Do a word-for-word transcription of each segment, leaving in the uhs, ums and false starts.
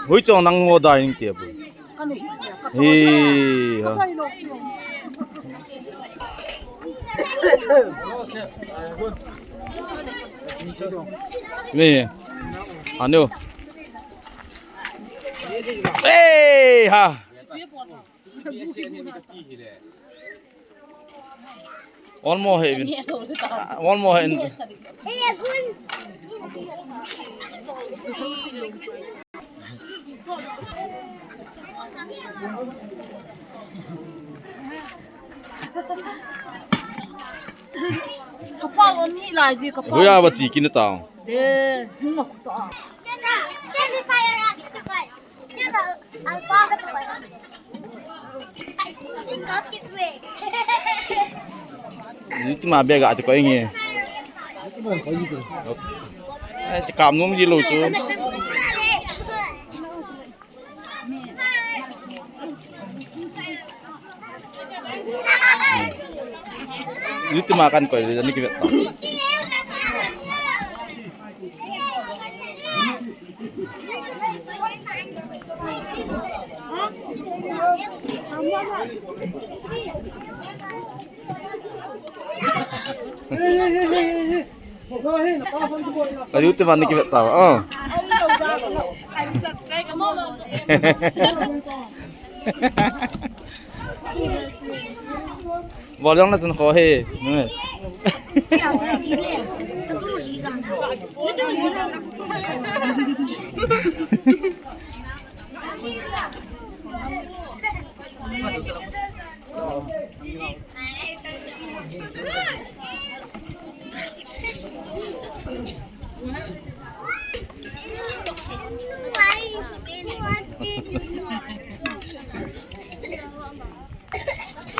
Hui chong nang ngo da ing te bu. Hi ha. Ni. Anu. Hey ha. One more head. One more head. Kapau ni lai ji kapau. Hoya ba chi kin ta. De, hung ma ku ta. Ni ti ma bega ti ko inge. Ai, ti kam nom ji lo chu. Ni ti ma kan ko ni ki vet. Ayu te mani ki beta. Oh. Bol jong na chun kho he.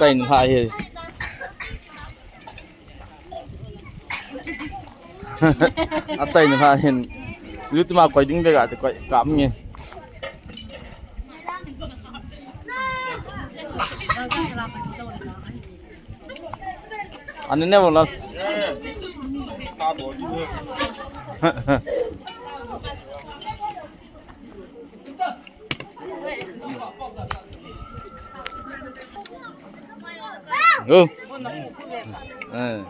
Chain pha hi. Achain pha hin. YouTube ma koi ding bega te koi kap nge. Ani ne bola. Go. Eh.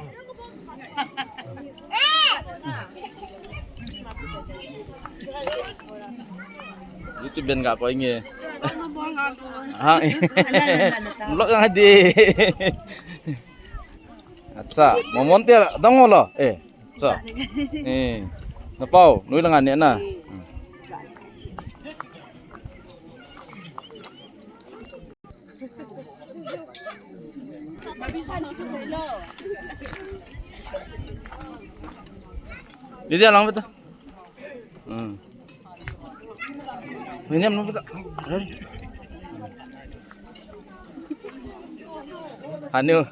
YouTube ben ga koi nge. Ha. Vlog ga de. Acha, momon te dong lo. Eh. Acha. Eh. Na pau, noi langa ne na. Dia lang betul. Hmm. Ini apa betul? Anu.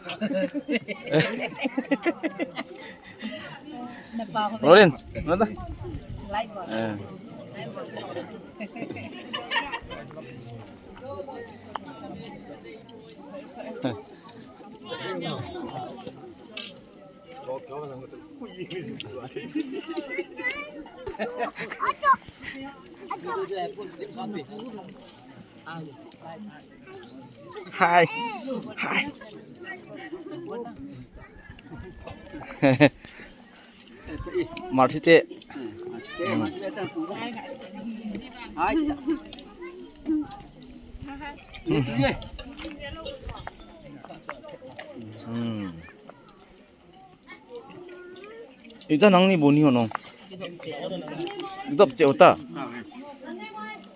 Rollins, mana tu? Eh. Hi. Hi. Marthi te. Hmm. Ita nangni boni ho no. Dop che uta.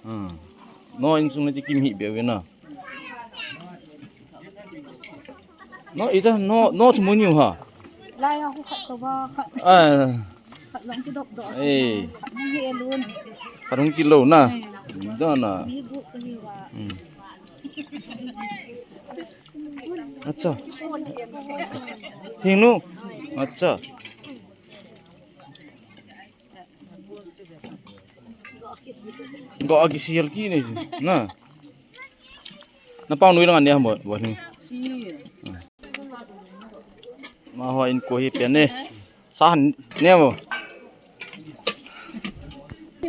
Hmm. No insung ni kim hi be na. No, ita no, no thu mo niu ha. Lai a khu khat to ba khat. Ah. Khat lang ki dop dop. Eh. Khat ni he lun. Khat hung ki lo na. Hmm. Da na. Mi bu ka hi wa. Hmm. Acha. Thing nu. Acha. Go a kisial ki ne. Na. Na pau nui lang an dia mo, bo ni. Ma ho in ko hi pen ne. Sa han ne mo.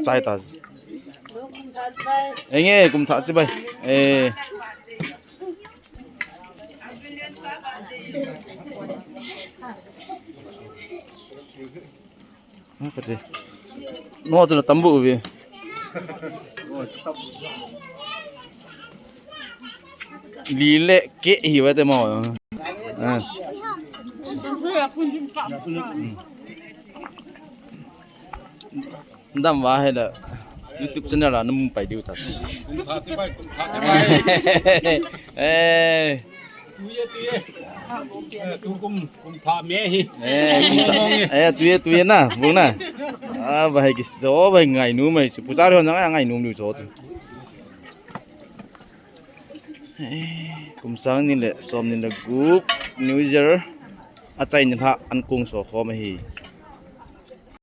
Chai ta. Enge, kum thah chibai. Eh. Kati. No tu na tambu uvi. Li le ke hi wa te mo. Ah. Dam wa he da YouTube channel la num pai diu ta. Kum thah chibai, kum thah chibai. Eh. Tuye, tuye. Eh, tu kum, kum thah me hi. Eh, kum thah. Eh, tuye, tuye na, bu na. Ah, ba hai ki so, ba hai ngai nu mai chu. Pu cha ri hon ngai ngai nu nu cho chu. Eh, kum sang ni le som ni le gup New Year. Achai ni lha an kung so khom ahi.